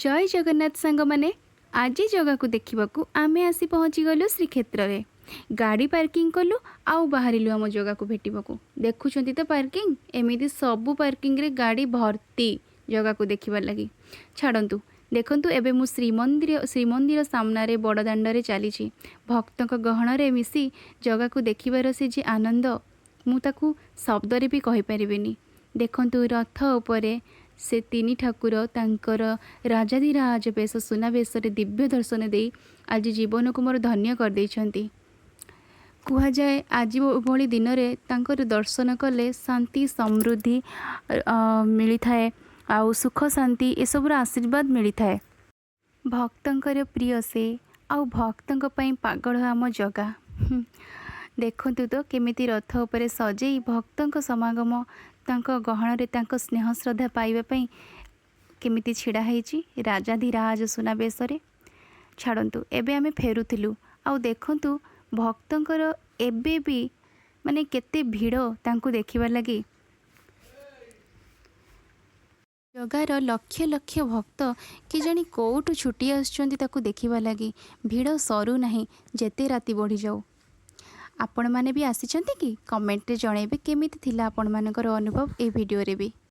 ଜୟ ଜଗନ୍ନାଥ ସାଙ୍ଗମାନେ। ଆଜି ଜଗାକୁ ଦେଖିବାକୁ ଆମେ ଆସି ପହଞ୍ଚିଗଲୁ ଶ୍ରୀକ୍ଷେତ୍ରରେ। ଗାଡ଼ି ପାର୍କିଂ କଲୁ ଆଉ ବାହାରିଲୁ ଆମ ଜଗାକୁ ଭେଟିବାକୁ। ଦେଖୁଛନ୍ତି ତ ପାର୍କିଂ, ଏମିତି ସବୁ ପାର୍କିଂରେ ଗାଡ଼ି ଭର୍ତ୍ତି ଜଗାକୁ ଦେଖିବାର ଲାଗି। ଛାଡ଼ନ୍ତୁ, ଦେଖନ୍ତୁ, ଏବେ ମୁଁ ଶ୍ରୀମନ୍ଦିର ଶ୍ରୀମନ୍ଦିର ସାମ୍ନାରେ ବଡ଼ ଦାଣ୍ଡରେ ଚାଲିଛି। ଭକ୍ତଙ୍କ ଗହଣରେ ମିଶି ଜଗାକୁ ଦେଖିବାର ସେ ଯେ ଆନନ୍ଦ, ମୁଁ ତାକୁ ଶବ୍ଦରେ ବି କହିପାରିବିନି। ଦେଖନ୍ତୁ, ରଥ ଉପରେ ସେ ତିନି ଠାକୁର ତାଙ୍କର ରାଜାଧିରାଜ ବେଶ, ସୁନାବେଶରେ ଦିବ୍ୟ ଦର୍ଶନ ଦେଇ ଆଜି ଜୀବନକୁ ମୋର ଧନ୍ୟ କରିଦେଇଛନ୍ତି। କୁହାଯାଏ, ଆଜି ଭଳି ଦିନରେ ତାଙ୍କର ଦର୍ଶନ କଲେ ଶାନ୍ତି ସମୃଦ୍ଧି ମିଳିଥାଏ ଆଉ ସୁଖ ଶାନ୍ତି ଏସବୁର ଆଶୀର୍ବାଦ ମିଳିଥାଏ। ଭକ୍ତଙ୍କର ପ୍ରିୟ ସେ ଆଉ ଭକ୍ତଙ୍କ ପାଇଁ ପାଗଳ ଆମ ଜଗା। ଦେଖନ୍ତୁ ତ କେମିତି ରଥ ଉପରେ ସଜେଇ ଭକ୍ତଙ୍କ ସମାଗମ, ତାଙ୍କ ଗହଣରେ ତାଙ୍କ ସ୍ନେହ ଶ୍ରଦ୍ଧା ପାଇବା ପାଇଁ କେମିତି ଛିଡ଼ା ହେଇଛି ରାଜାଧିରାଜ ସୁନାବେଶରେ। ଛାଡ଼ନ୍ତୁ, ଏବେ ଆମେ ଫେରୁଥିଲୁ ଆଉ ଦେଖନ୍ତୁ ଭକ୍ତଙ୍କର ଏବେ ବି ମାନେ କେତେ ଭିଡ଼ ତାଙ୍କୁ ଦେଖିବା ଲାଗି। ଜଗାର ଲକ୍ଷ ଲକ୍ଷ ଭକ୍ତ କେଜାଣି କେଉଁଠୁ ଛୁଟି ଆସୁଛନ୍ତି ତାକୁ ଦେଖିବା ଲାଗି। ଭିଡ଼ ସରୁନାହିଁ, ଯେତେ ରାତି ବଢ଼ିଯାଉ। ଆପଣମାନେ ବି ଆସିଛନ୍ତି କି? କମେଣ୍ଟରେ ଜଣାଇବେ କେମିତି ଥିଲା ଆପଣମାନଙ୍କର ଅନୁଭବ ଏଇ ଭିଡ଼ିଓରେ ବି।